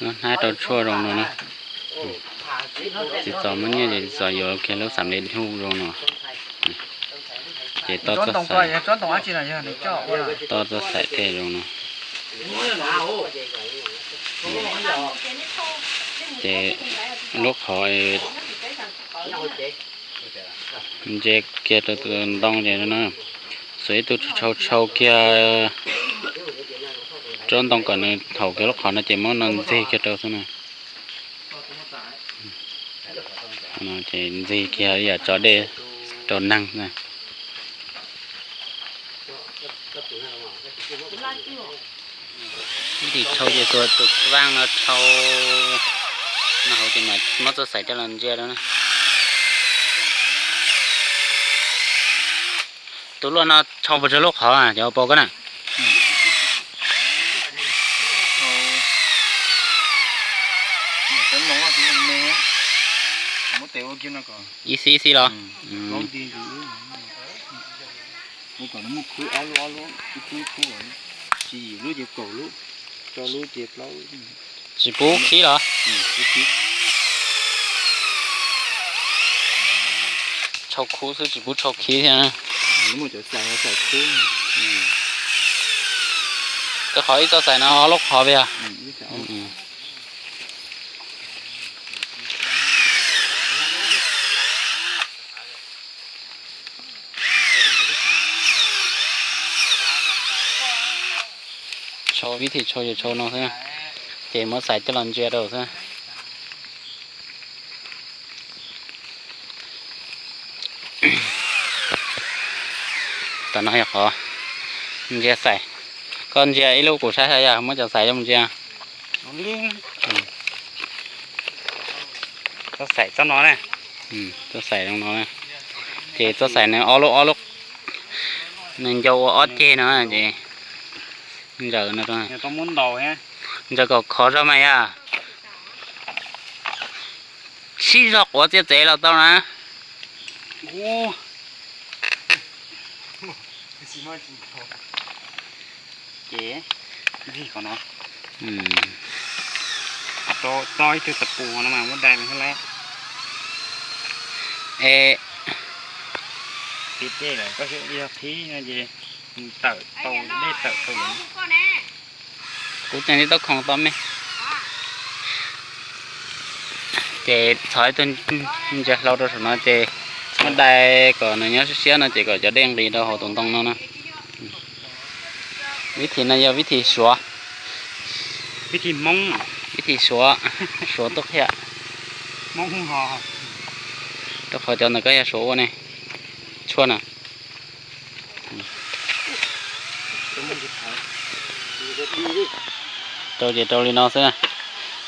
Hnab rau tshuaj zoo no na. Tsis txom muab nyiaj ces tsis txom yuav kiag lub xam li huj zoo no. Ces toj txoj xaim, toj txoj xaim tej zoo no. Ces lub qhov ntsia kiag rau tus ntoo ces no, xuas ib tug tshau tshau kiag tsob ntoo kom nws haum kiag lub qhov no ces muab no ntxig kiag rau xwb na. Ces ntxig kiag ib yam tso dej rau neeg na. Ib tis tshau ces xuas tus vaaj no tshau no hauv ces mam muab txoj xaim coj los ntsia rau na. Tus luaj no tshau puas tsawg lub qhov cov pau koj na? Ib xib ib xib los? Tsis pub khib los? Tshau khub xwb tsis pub tshau khib thiab. Rau qhov ib txoj xaim no ob lub qhov yog. Tshau vib thim tshau yog tshau no xwb, ces muab xaim coj los ntsia rau xwb. Tam no yog qhov ntsia xaim, koj ntsia ib lub kuv saib saib yog muab cov xaim coj mus ntsia. Txoj xaim txoj no na. Txoj xaim zoo no, ces txoj xaim nws ob lub ob lub, nws ncau ua ob ceg no ces ntsaws no, ntsaws kom khov zog mas yog sib zog quav txiaj txev los tau na. Ces ntxig qhov no, tso ib tug tau pus no mas muab dai mus xwb lawm. Es qhib dej lawm koj xub li qhib no ces tawm tau dej tawm tau. Kuv tseem li tau khoom tau me. Ces txhos ib tug ntsia hlau rau saum no ces muab dai kom nws nyob siab siab no ces kom cov dej nqis rau hauv tus ntoo no na. Vib thim no yog vib thim suav, vib thim suav, suav tuaj qhia. Rau qhov cov ntawd koj yog suav ua ne, tshuaj na. Rau ces rau li no xwb.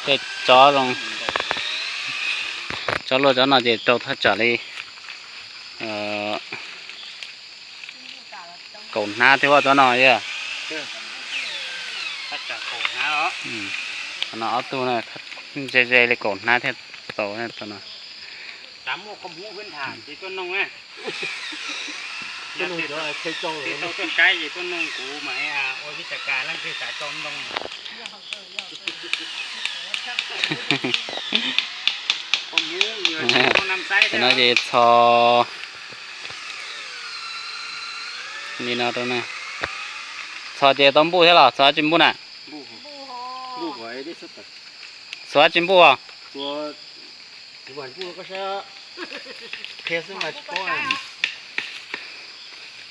Tej tsob zoo, tsob luaj tsob no ces rau thaj tsam li kaum hnab thiab tsob no. Qhov no ob tug na, ze ze li kaum hnab thiaj tau no. Tam no ces txhos li no rau na. Txhos ces tau npuj thiab los txhos dab tsi npuj na? Txhos dab tsi npuj os?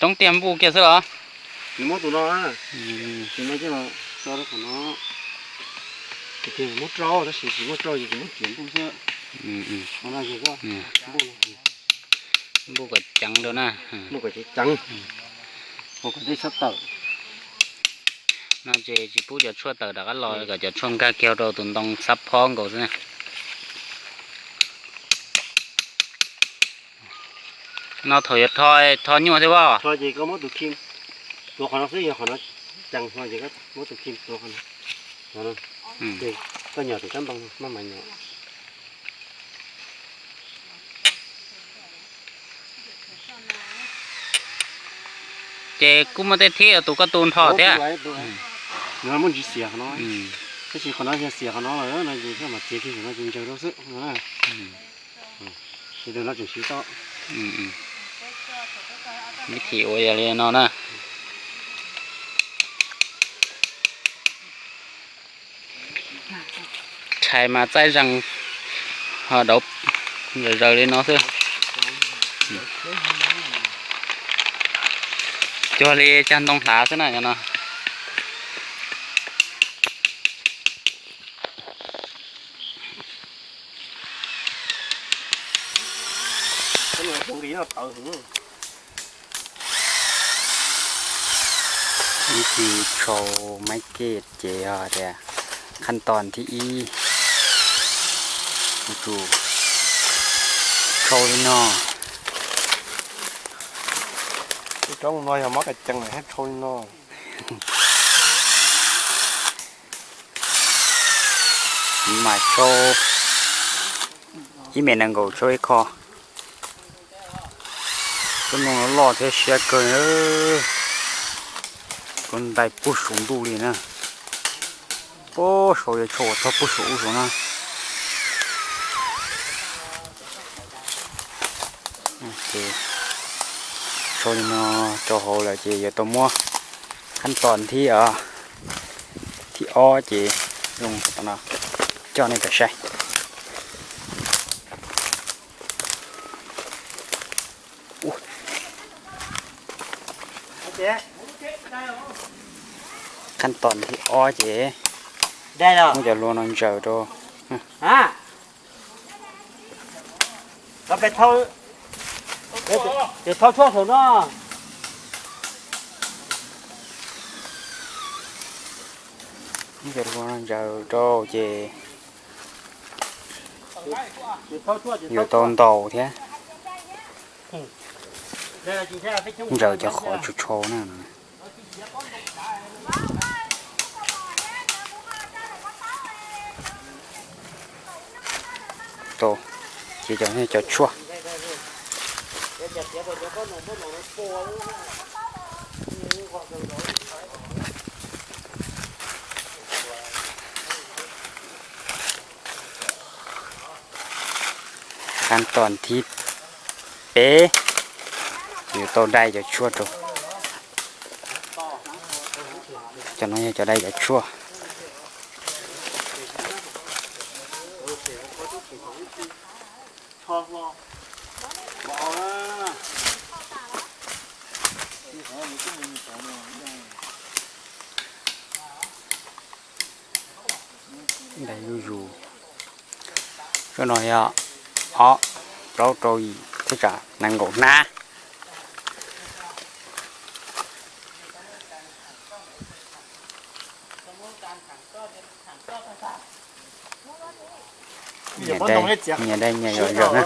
Roob tiag npuj kiag xwb los? Npuj kom ceev rau na. No ces tsis pub cov tshuaj tawm rov qab los, kom cov tshuaj nkag kiag rau tus ntoo xab phob nkaus xwb. No thaum yuav rho, rho nyuaj thiab os? Rho ces koj muab tus khi tuav qhov no xwb, yog qhov no ceev no ces koj muab tus khi tuav qhov no. Ces koj nyom tus tsob ntoo maj mam nyom. Ces kuj muaj tej thib tus koj tu nrho thiab. Nws muaj ntsis xiam qhov no, tab sis qhov no yog xiam qhov no lawm no ces koj mam txiav kiag no ces ntsaws rau xwb no. Ces tus no tseem siv tau. Vib thim ua yog li no na. Rhais mas txaij zeeg, ho dauv zaws zaws li no xwb. Cuag li cag ntoo hlav xwb na no. Ib txhij tshau maib kej ces yog tias khab toos thib ib, tus tshau li no. Roob no yog mob kas cees lawm thiab tshau li no. Mas tshau ib me nees nkaum tshau ib qho. Tsob ntoo loj thiab siab kawg, koj ntais puag saum ntuj li na. Puag saum yuav tshau txog puag saum ub saum na. Tshau li no rau hauv lawm ces yuav tau muab khab toos thib, thib ob ces zoo no coj nej pais saib. Khab toos thib ob ces muab cov hlua no ntsaws rau. Ces thau tshuaj saum no. Muab cov hlua no ntsaws rau ces yuav tau ntaus thiab. Ntsaws cov qhov tshau tshau na. Tau, ces cov, cov tshuaj. Khab toos thib peb, yuav tau dai cov tshuaj rau. Cov no yog cov dai cov tshuaj. Dai zuj zus. Cov no yog ob, plaub rau yim thiab tsam nees nkaum hnab. Nyias dai nyias zom zaws na.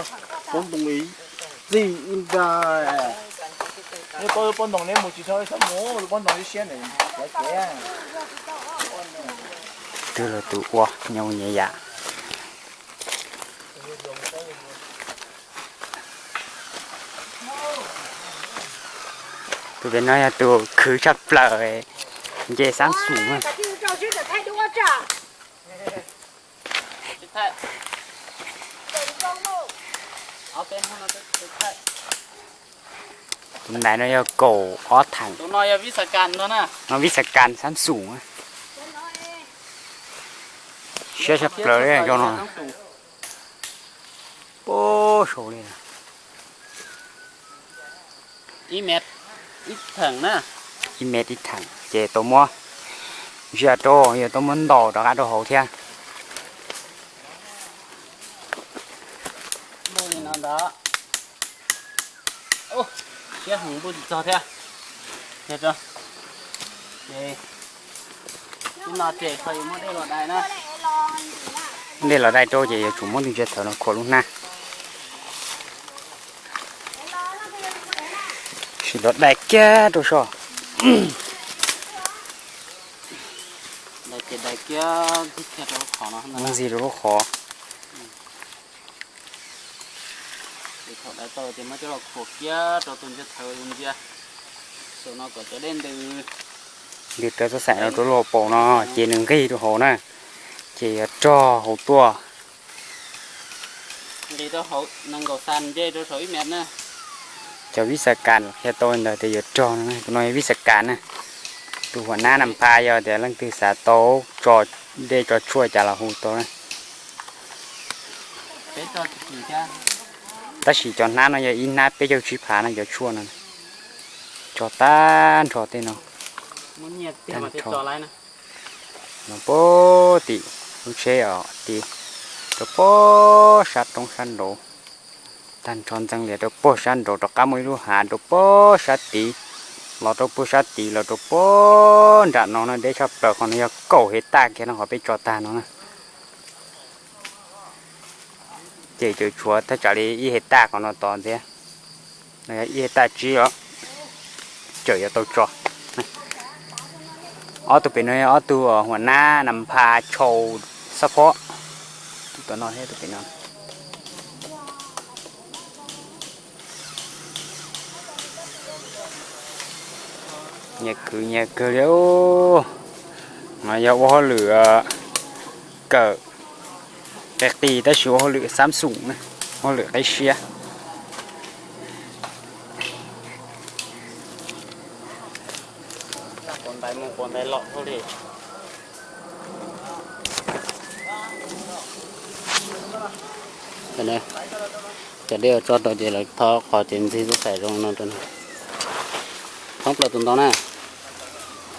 Twb los tus ua nyob nyias yam. Tus pem no yog tus khwv tshaj plaws, nce xab xum. Tus ntaiv no yog kaum ob theem. No vib xas kas xab xum. Siab tshaj plaws li cov no. Puag saud li. Ib mev ib theem, ces tau muab ntsia rau, yog tau muab ntaus rov qab rau hauv thiab. Siab heev npuj tsis txog thiab. Ces ib no ces kho yuav muab dej los dai na. Dej los dai rau ces yuav tsum muab tus ntsia thawv no khuam lub hnab. Sim los dai kiag rau soj. Muab ntxig rau lub qhov. Thaum dai tau ces muab coj los khuam kiag rau tus ntsia thawv ntsia. Ntws rau txoj xaim no rau lub hauv paus no ces nws nqig rau hauv na, ces yog rog hauv tuaj. Cov vib xas kas qhia tau ntawd tias yuav rog no, tus no yog vib xas kas na. Tus huam nab nas pha yog tias leej twg xav tau tso dej tso tshuaj cas los hu tau na. Tab sis cov hnab no yog ib hnab peb caug tsib phav na, cov tshuaj no tso tag nrho tej no. Tag nrho no puag tim lub tsheb os, tim rau puag sab roob sab nraud. Tag nrho ntxeev lias rau puag sab nraud, rov qab muaj ib lub hav rau puag sab tid, los rau puag sab tid, los rau puag nram no no, deb tshaj plaws. Qhov no yog kaum hais taj kiag no, qhov peb tso tag no na. Ces tseem tshuav thaj tsam li ib hais taj qhov no tod ntxiv, ib hais taj tsib os, tseem yuav tau tso. Ob tug pem no yog ob tug huam nab nas pha chau xab phob. Tus tom no thiab tus pem no. Nyias khwv nyias kawg li. No yog ua hauj lwm kawm qis qis tab sis ua hauj lwm xab xum na, hauj lwm qib siab. Cov dej uas tso rau ces lawv tho qhov ces ntxig txoj xaim zoo no rau. Thoob plaws tus ntoo na,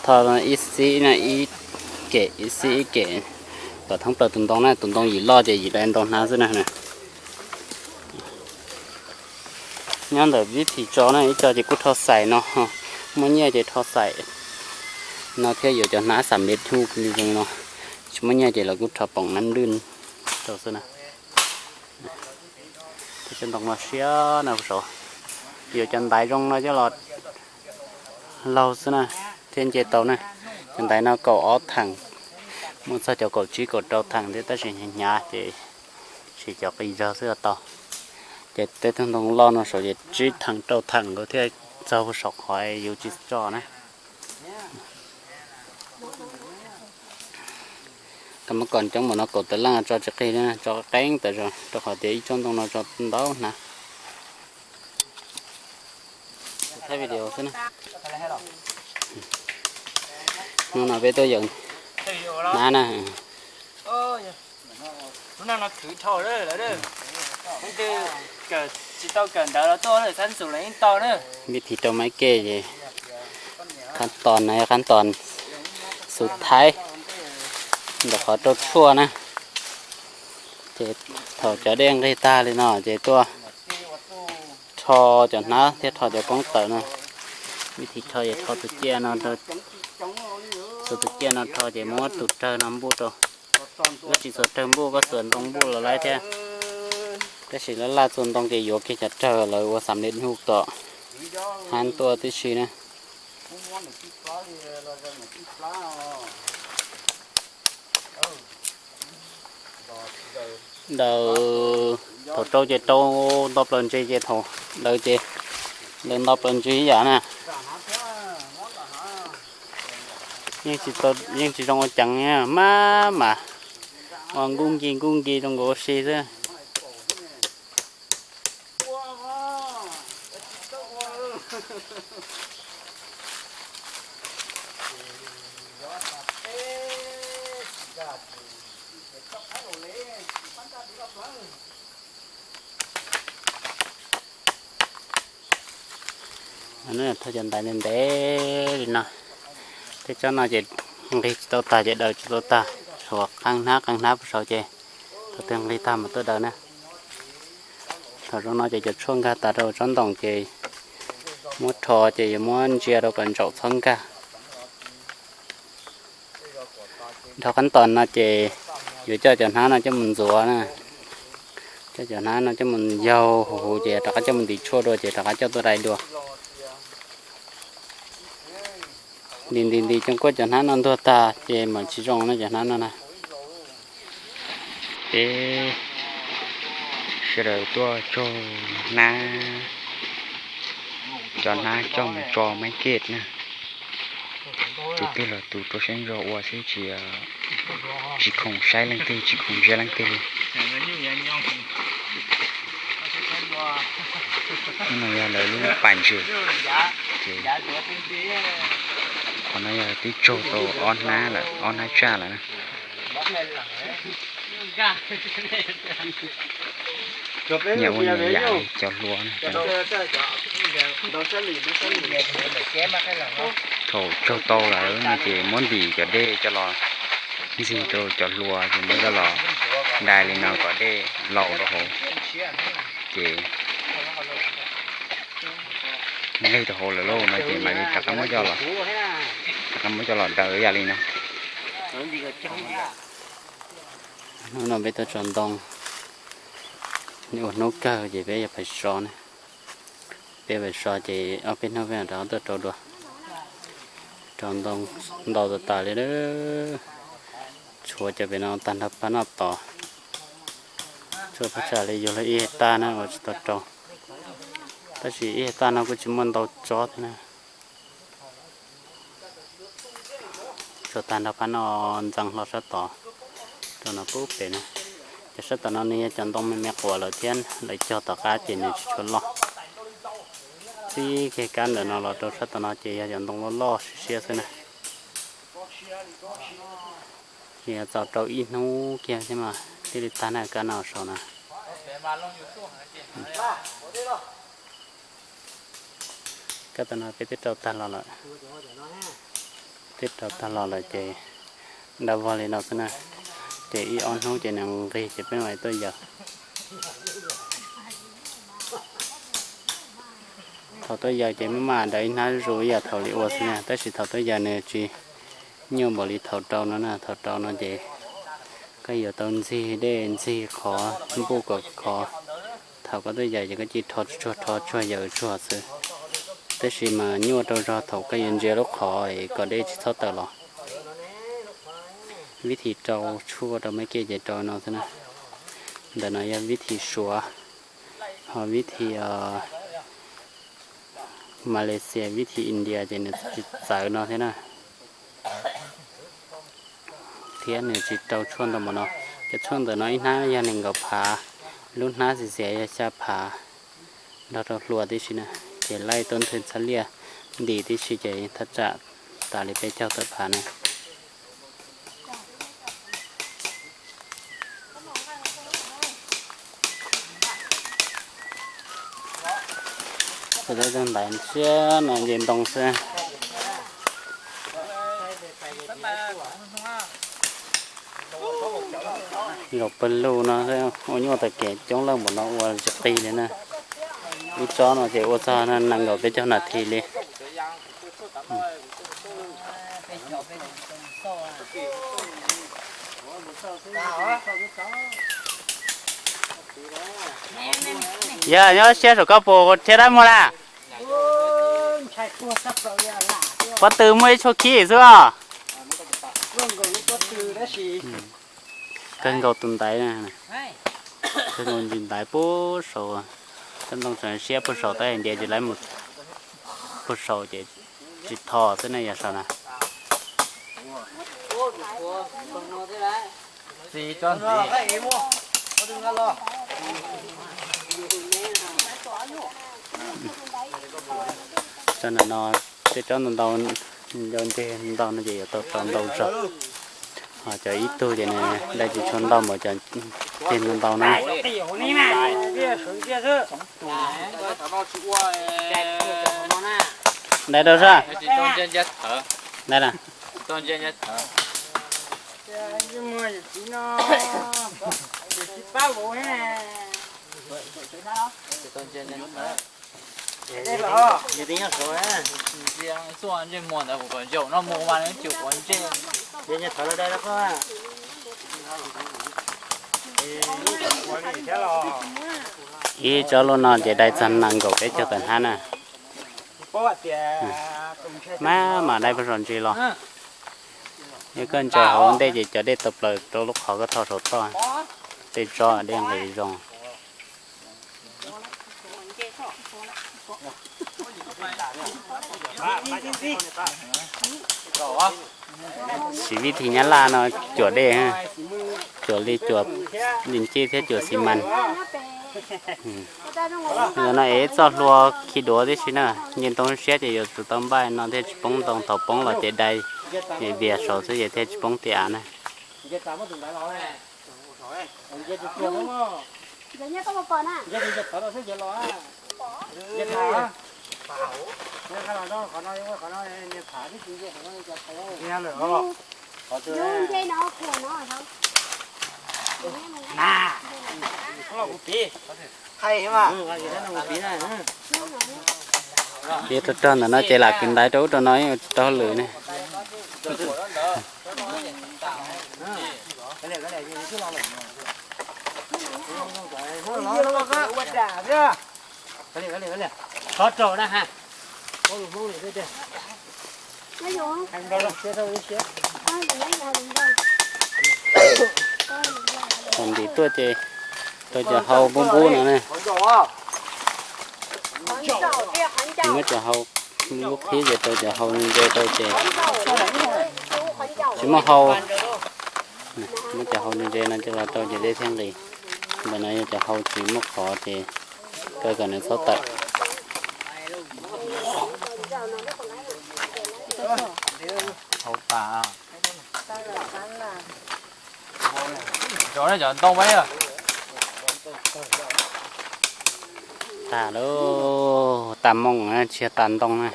tho ib xib na, ib kem ib xib ib kem, kom thoob plaws tus ntoo na. Tus ntoo yim loj ces yim daim ntoo hnab xwb na. Nyob ntawm vib thim tso na, ib co ces kuj rho xaim no, muaj nyiaj ces rho xaim no thiab, yuav cov hnab xam mem thuj li zoo no, tsis muaj nyiaj ces lawv kuj rho poom nab lwj rau xwb na. Thiab cov ntoo no siab na, saud yuav cov ntaiv zoo no coj los laug xwb na, thiaj nce tau na. Cov ntaiv no kaum ob theem, muaj txog cov kaum tsib kaum rau theem thiab, tab sis hnyav hnyav ces siv cov qis zog xwb los tau. Ces tej tug ntoo loj no saud ces tsib theem rau theem nkaus thiaj txaug saum qhov yus tsis tso na. Kab mob kos coob npaum no kaum tawm leej tso tsis qig li, tso qeeb tawm zog rau qhov tias ib tsob ntoo no tso ntau hnab. Thaij video xwb na. Hnub no peb tuaj yawm hnab na. Vib thim rau maiv kej ces khab tos no yog khab tos xuv thaiv ntawm qhov rau tshuaj na. Ces thaum cov dej nqig tag li no ces tuaj rho cov hnab thiab rho cov koob tawm no. Vib thim rho ces rho tus ciaj no, xuas tus ciaj no rho ces muab tus rawg no npuj rau. Koj tsis txhuav rawg npuj, koj txhuav ntoo npuj los laib thiab. Tab sis laj laj txua ntoo ces yuav kiag cov rawg lawv ua xam mem thuj tom hab tuaj tib si na. Daws, thaum rau ces rau nto plaws ntsis ces thaum daws ces daws nto plaws ntsis ib yam na. Yeej tsis zoo ua ceev, maj mam ua nkuj nki nkuj nki rau nkaus ua si xwb. Thauj cov ntaiv ntev ntev li no, tej tsob no ces nqig tsis tau tag ces daws tsis tau tag, tshuav qee hnab qee hnab puag saud ces thaum twg nqig tag mas tuaj daws na. Thaum zoo no ces cov tshuaj nkag tas rau tsob ntoo ces muab rho ces yuav muab ntsia rau kom ntsaum txhob nkag. Dhau qab tos no ces yuav coj cov hnab no coj mus ntxuav na, coj cov hnab no coj mus yaug huv huv ces rov qab coj mus ntim tshuaj dua ces rov qab coj tuaj dai dua. Ntim ntim ntim cov kuaj cov hnab no ntuag tag ces mam tsis zoo na cov hnab no na. Peb sawv daws tuaj tsaug hnab. Cov hnab coj mus tso maib kej na. Tus twg los tus rau siab ntso ua xwb, tsis, tsis khoom saib leej twg, tsis khoom ntsia leej twg li. Hnub no yog lawv lub pas ntsws, ces qhov no yog twb tsaug tau ob hnab lawm, ob hnab tsaj lawm na. Nyias ua nyias yam li cov hluas na. Thaum tsaug tau lawm no ces muab ntim cov dej coj los ntxig rau cov hluas, ces muab coj los dai li no kom dej laus rau hauv, ces nqig rau hauv lawm lauj no ces mam li rov qab muab coj los, rov qab muab coj los daws ib yam li no. Hnub no peb tuaj tsaus ntoo, ua hnub kawg ces peb yuav pais so na. Peb pais so ces ob peb hnub peb mam rov qab tuaj rau dua. Tsaus ntoo ntau tas tas li, tshuav cov pem no tag nrho pab noj tod. Tshuav pab tsam li yug li ib hais taj na uas tsis tau rau, tab sis ib hais taj no kuj tsis muaj ntau tsob thiab na. Tshuav tag nrho pab no ntxeev hlo sab tod rau no pub pem na. Cov sab tom no nws yog cov ntoo me me quas lawm thiab lawv cog tom qab ces nws tsis tshua loj. Txij kiag kab ntawm no los rau sab tom no ces yog cov ntoo loj loj siab siab xwb na. Ces yog txaus rau ib hnub kiag thiab mas thiaj li tag na kab no saud na. Kab tom no peb twb rau tag los lawm, twb rau tag los lawm ces dab vog li no xwb na. Ces ib ob hnub ces nws nqig ces peb mam li tuaj yaws. Thaum tuaj yaws ces maj mam daws ib hnab zus ib yam thaum li ua xwb na, tab sis thaum tuaj yaws nws tsis nyuaj npaum li thaum rau no na. Thaum rau no ces koj yuav tau ntxig dej ntxig qhov npuj kom khov. Thaum koj tuaj yaws ces koj cia li rho tsuag rho tsuag yaws tsuag xwb. Tab sis mas nyuaj rau zog thaum koj yuav ntsia lub qhov es kom dej tsis txhob tawm los. Vib thim rau tshuaj rau maib kej ces rau no xwb na. Ntawm no yog vib thim Suav, ho vib thim Malaysia, vib thim India ces nws txawv no thiab na. Thiab nws tsis rau tshuaj ntau npaum no. Cov tshuaj ntawm no ib hnab yog nees nkaum phav, lub hnab xiav xiav yog xya phav, nrog rau hlua tib si na. Ces laij tuab nthwv txhab liaj ntim tib si ces thaj tsam tas li peb caug tawm phav na. Tus ntawd siab no nce ntoo xwb. Nkaum pawg lug no ua nyuaj tag kev, coob leej npaum no ua tsis qig li na. Ib tsob no ces ua txog nees nkaum peb caug nas this li. Yog nyob siab saum koj puas thiab dab muag na? Pob tw muaj ib tshuaj khib xwb os. Kawg nkaus tus ntaiv, kawg nkaus ntsis ntaiv puag saud. Tsob ntoo tseem siab puag saud tab ntiav tsis laib mus puag saud ces tsis tho xwb ne yog saud na. Tsob ntawm no tej tsob ntau ntau, ncau ncig ntau no ces yuav tau rau ntau zog. Ho cov ib tug ces nws dai tsis tshua ntau npaum cov ceg ntau ntau na. Dai rau sab. Dai na. Ib tsob lub no ces dai txog nees nkaum peb caug tawm hnab na. Maj mam dai puag saum ntsis los. Yog koj ntsaws hauv ntej ces cov dej tawm plaws rau lub qhov koj tho saum toj. Tej tsob dej nqis zoo. Siv vib thib Nyab Laj no cuam dej, cuam li cuam li ncij thiab cuam xi mas. Yog no es txoj hlua khi duav tib si na, nce ntoo siab ces yuav tsum tau npaj no thiaj tsis poob ntoo, thaum poob los ces dai vias saud xwb ces thiaj tsis poob tiaj av na. Ces rau rau ntawm no ces lam kwv ntaiv rau ub rau no yeej tsis tau hauj lwm ne. Thaum ntim tuaj ces rau cov hau npub npub no ne. Muab cov hau lub qhib ces rau cov hau ntse rau ces tsis muaj hau. Muab cov hau ntse ntse no coj los rau ces dej thiaj nqis. Ntawm no yog cov hau tsis muaj qhov ces kaw kom nws txhob tawm. Hau tas. Cov ntoo, tas lawm, tas moos, tsis yog tas ntoo na.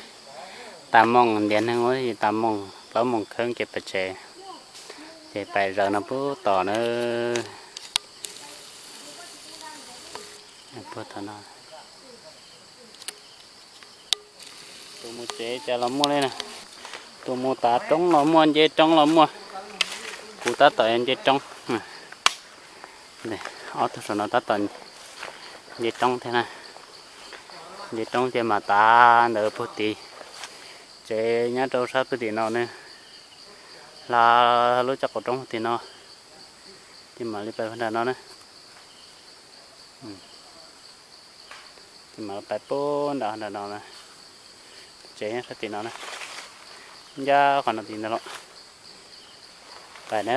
Tas moos ntiav neeg ua tas moos, plaub moos kheeb ces pais tsev, ces pais zaws no puag tom na. Puag tom no. Tus mus tsev cas los muaj li na. Tus mus tav roob los muaj, nce roob los muaj. Kuv tab tom nce roob. Ob tug saum no tab tom nce roob thiab na. Nce roob ces mam tav ntawd puag tid. Tsev nyob rau sab puag tim no na. Hla lub caj qaum roob puag tim no. Ces mam li pais puag nram no na. Ces mam pais puag nram no na. Tsev nyob sab tim no na. Ncaj qhov no tim ntawd los. Pais na,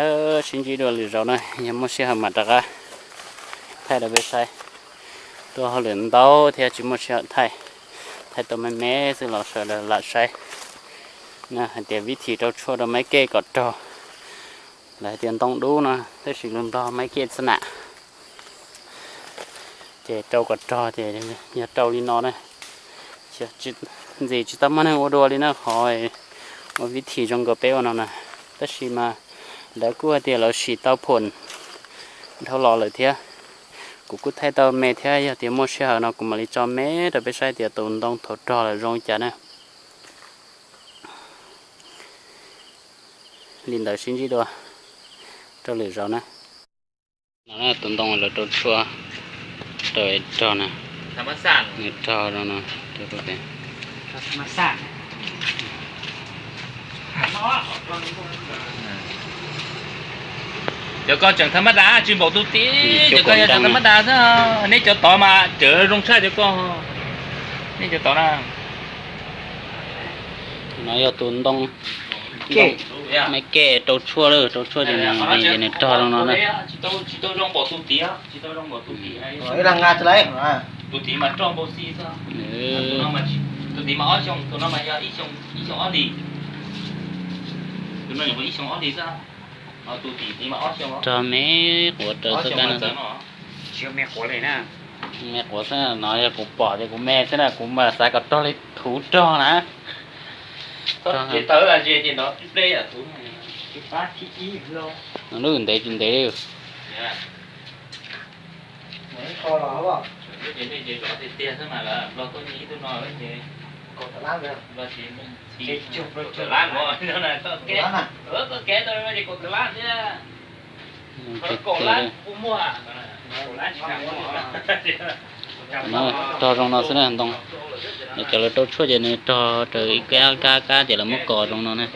sib ntsib dua lwm zaus na, yog muaj sij hawm mam rov qab thaij rau peb saib. Tuaj hauj lwm ntau thiab tsis muaj sij hawm thaij, thaij tau me me xwb los sawv daws lam saib. Na hais tias vib thim rau tshuaj rau maiv kej kom rog, lawv hais tias ntoo dub no tab sis lus Nplog maiv kej txab nam. Ces rau kom rog ces yog rau li no na. Ntxim tsis tau muaj neeg ua dua li na, qhov ua vib thim zoo nkaus peb ua no na. Tab sis mas lawv kuj hais tias lawv sim tau phom dhau los lawm thiab. Kuv kuj thaij tau me thiab, yog tias muaj sij hawm no kuv mam li tso me rau peb saib tias tus ntoo thaum rog lawm zoo li cas na. Li ntawd sib ntsib dua rau lwm zaus na. No tus ntoo lawv rau tshuaj rau rog na, rog no. Cov ko tseem tham mab dab tsis npaum tus tim, cov ko yog tham mab dab xwb. Neb cov tod mas cawv zoo tshaj cov ko. Neb cov tod na. No yog tus ntoo me kej rau tshuaj lawm, rau tshuaj ces nws rog zoo no na. Tus tim mas rog npau xi xwb. Tus tim mas ob xyoo, tus no mas yog ib xyoo ob hlis. Tus no ib xyoo ob hlis xwb. Rog me quav rau txoj kab no. Me quav xwb no, yog kuv pom ces kuv me xwb na, kuv mas xav kom rog li thuv rog na. Lub ntev tsis ntev li. No rog zoo no xwb na ntoo. Cov lawv rau tshuaj ces nws rog raws ib kab kab kab ces lawv muab kos zoo no na.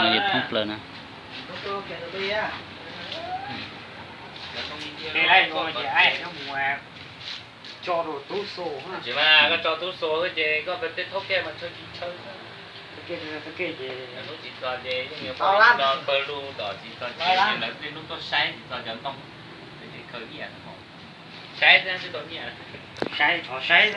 No yog thoob plaws na. Tso rau tub xu. Tsis mas koj tso tub xu xwb ces koj pawg tej thaub kej mas tshawb tsis tshawb. Thaub kej ces lub tsis txog ces yeej yuav pawg lug tom tsis txog ces lawv tej lub tuaj saib tsis txog cov ntoo. Ces khaws nyiaj, saib xwb tsis tau nyiaj. Saib txhob saib.